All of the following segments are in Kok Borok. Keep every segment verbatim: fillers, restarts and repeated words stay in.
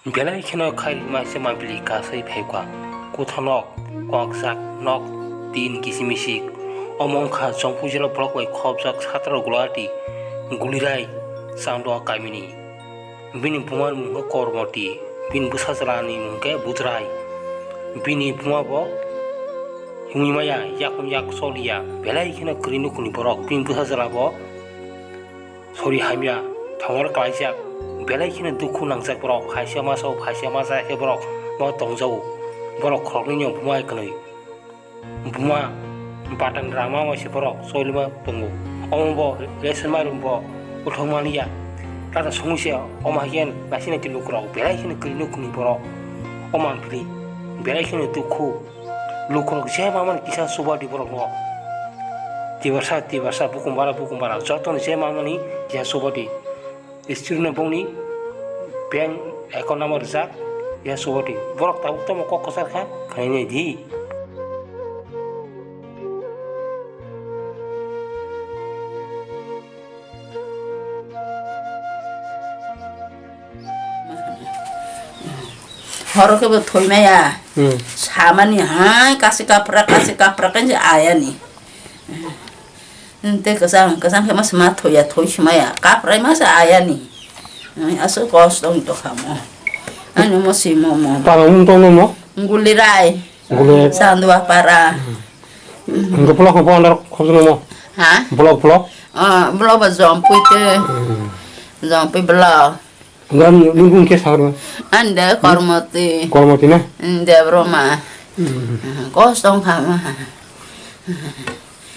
Belai kheno khairima se mabili kasai phaikha. Kuthanok, kokjak nok, tin kisimisi. Omo wngkha Jongpui jila block bai khopjak Satro Gulati Gulirai Chandua kamini. Bini buma ni mung khe Kormoti, bini bwsa jwlani mung khe Budrai. Bini buma bo wngwi maya, yakung yak soliya, belai kheno kwrwi nukhungni borok. Bini bwsa jwla bo sori hamya, thongor klaijak, belai kheno dukhu nangjak borok. Phaisa masa o, phaisa masa khe borok bo tongjago. Borok khoroknwi ni buma hai kwnwi. Buma batang rama waisa borok cholima tongo. Omo bo lesson mairum bo uthok maliya. Tata songwi se omo hai khe naisina ti lukurok belai kheno kwrwi nukhungni borok. Omo ang phili belai kheno dukhu. Lukurok je mamani kisa subadi borokno. Tibarsa, tibarsa, bukumbara, bukumbara, jotono je mamani kisa subadi. Student no bongni bank account number rijak, ya subadi. Borok tabuk tamo kok kwchar kha, khainai di. Horo khe bo thoi maya. Hmm. Samani hai kasi kapra, kasi kapra kan je ayani. Tei kwchang, kwchang khe masa ma thoya, thoi se maya. Kaprai masa ayani. Ai, aswk kosto wng tongkha mo. Ani mo simo mo. Para wng tongno mo? Gulirai. Gulirai. Chandua para. Hingke block bo andar khobjano mo? Ha? Block, block? Ah, block ba Jompui te. Hmm. Jompui block. Ngan nung khe sagrima. Ande Kormoti. Kormoti na? Ande Broma. Hmm. Kosto wng kha ma.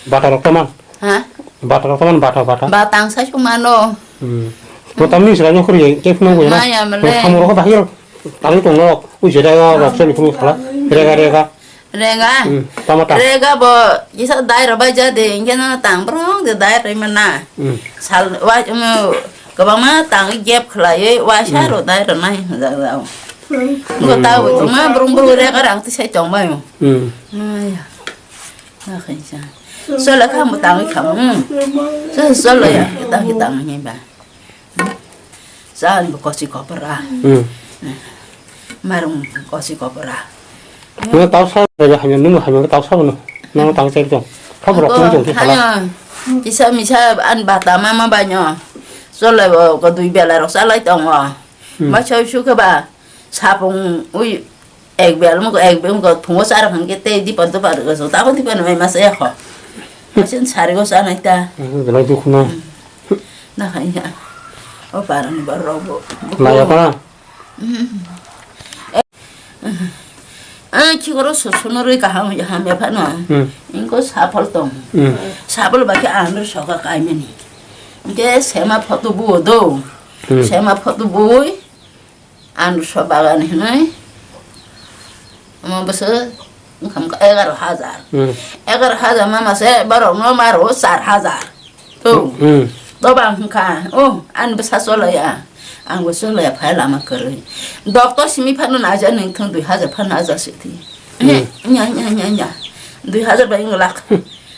Bata rok taman? Ha? Bata rok taman, bata, bata. Bata ang sai sung mano. Hmm. Bo tamni sira nyo khori, khe phunang bo na. Maya male. Bo samoro ko bahir. Tali tong nok. U jeda ga rok sani phunang khala. Rega, rega. Rega? Hmm. Tama ta. Rega bo, kisa dai rok bai ja de, ingke na tang brong de dai rok mana. Hmm. Sal, wa, um, kwbangma tang gap khlaiwi, wa sa rok dai rok nai, ja, ja. Ngo ta bo, ma brong brong rega rang ti sai tong bai. Hmm. Maya. Solo kha mo tangwi kha mo. So solo ya, kita kita ngi ba. Sa ni ko si ko para. Hmm. Marung ko si ko para. Nung tau sa ba hamya, nung hamya tau sa no. Nung tang chai tong. Kha borok nung tong khala. Kisa misa an bata mama banyo. Solo ko dui bela rok sa lai tong o. Hmm. Ma chau su khe ba. Sapung ui ek bel mo ek bel mo phungo char hwn ke tei dipa dopa rwgo so ta ko dipa no mai mas ya kho. Asin sari go sa nai ta. Belai dukhu na. Na khai ya. O para ni bar rogo. Na ya kana. Ah, chikoro so sono rui kaham ya ham ya phano. Hmm. Inko sapol tong. Hmm. Sapol ba ke andro soka kai meni. Ke sema photo bu do. Hmm. Sema photo bui. Andro so bagan hinoi. Omo bwswk wngkha wngkha egaro hajar. Hmm. Egaro hajar ma mase borok no maro char hajar. To. Hmm. To bang wngkha. O, ani bwsa choloya. Ang bo choloya phai lama kwrwi. Doctor simi phano naija nung thung dui hajar phano naija siti. Hmm. Nya, nya, nya, nya. Dui hajar bai wng lakh.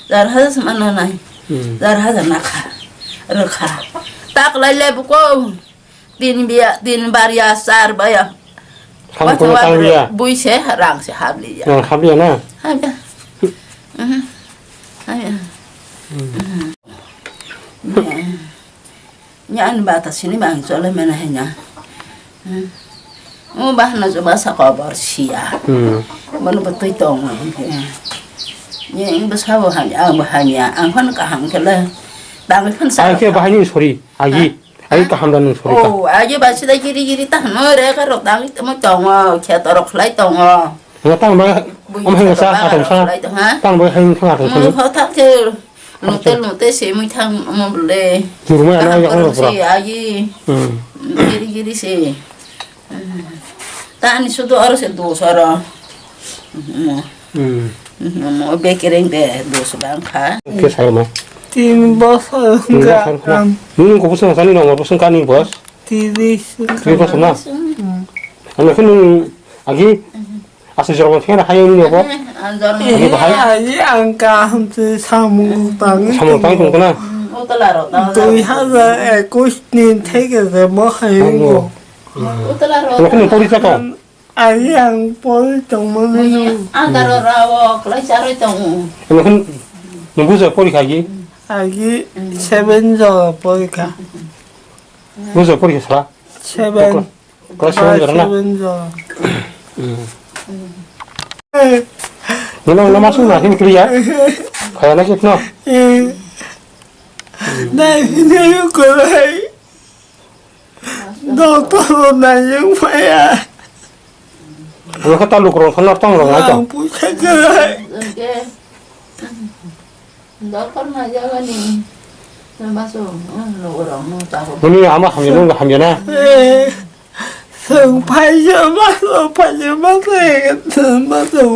Char hajar sama nanai. Hmm. Char hajar nakha. Rwkha. Tak lai le buko. Tin biya, tin bar ya, char ba ya. Samung kono tang liya. Bui se, rang se hap liya. Rang hap liya na? Hap ya. Mhm. Hap ya. Hmm. Mhm. Ya. Ya, ani bata sini bang chole mena he ya. Hmm. O bahna jo basa kobor siya. Hmm. Bono bwtwi tongo. Ya, ing bwsa bo hamya, ang bo hamya. Ang phano kaham khe le. Dang phano sa. Ang khe bahai ni sori, agi. Ha? Ai kaham da nung sori ka. Oh, aje ba sida giri giri ta no re ka rok dang tamo tongo, kheto rok khlai tongo. Nga tang ba, bui om heng kheto sa, ba atom rok sa. Khlai tong, ha? Tang ba heng thang atom sa. Mui pho thak se, lute lute se mui thang mo bole. Jurumai ano thang ya ko si rok. Aji. Hmm. Giri giri se. Tani sudu oro se dos oro. Hmm. Hmm. Hmm, mo bekereng de dos bang kha. Ke sai ma. Tin bosor. Tin bosor kha. Nung ko bosor sani nong bosor kani bos. Tiris. Tiris bosor na. Hmm. Ano khe nung agi asa jorbo khe na hayo ni ko. An jorbo. Agi bahai. Agi ang kaham se samung tang. Samung tang tong na. Hmm, o tala ro ta. Dui hajar ekush ni theke je mo hayo. Utla ro. Nokni pori sa tong. Agi ang pori tong mani. Adaro rawo, klai charoi tong. Nokni nunggu sa pori kagi. Agi seven jo pori ka. Bujo pori sa. Seven. Class seven jora na? Seven jora. Nino, nino masuk na, sini kiri ya. Kaya na kit no. Nai, nai, ko lai. Doktor nai, yang paya. Ano kata lu kurang sanar tong rong aja. Ang pusa kaya. Doktor na jagani. Namaso, nugurong, nung tahu. Bini ama hamya nung hamya na. Seng paisa maso, paisa maso, maso.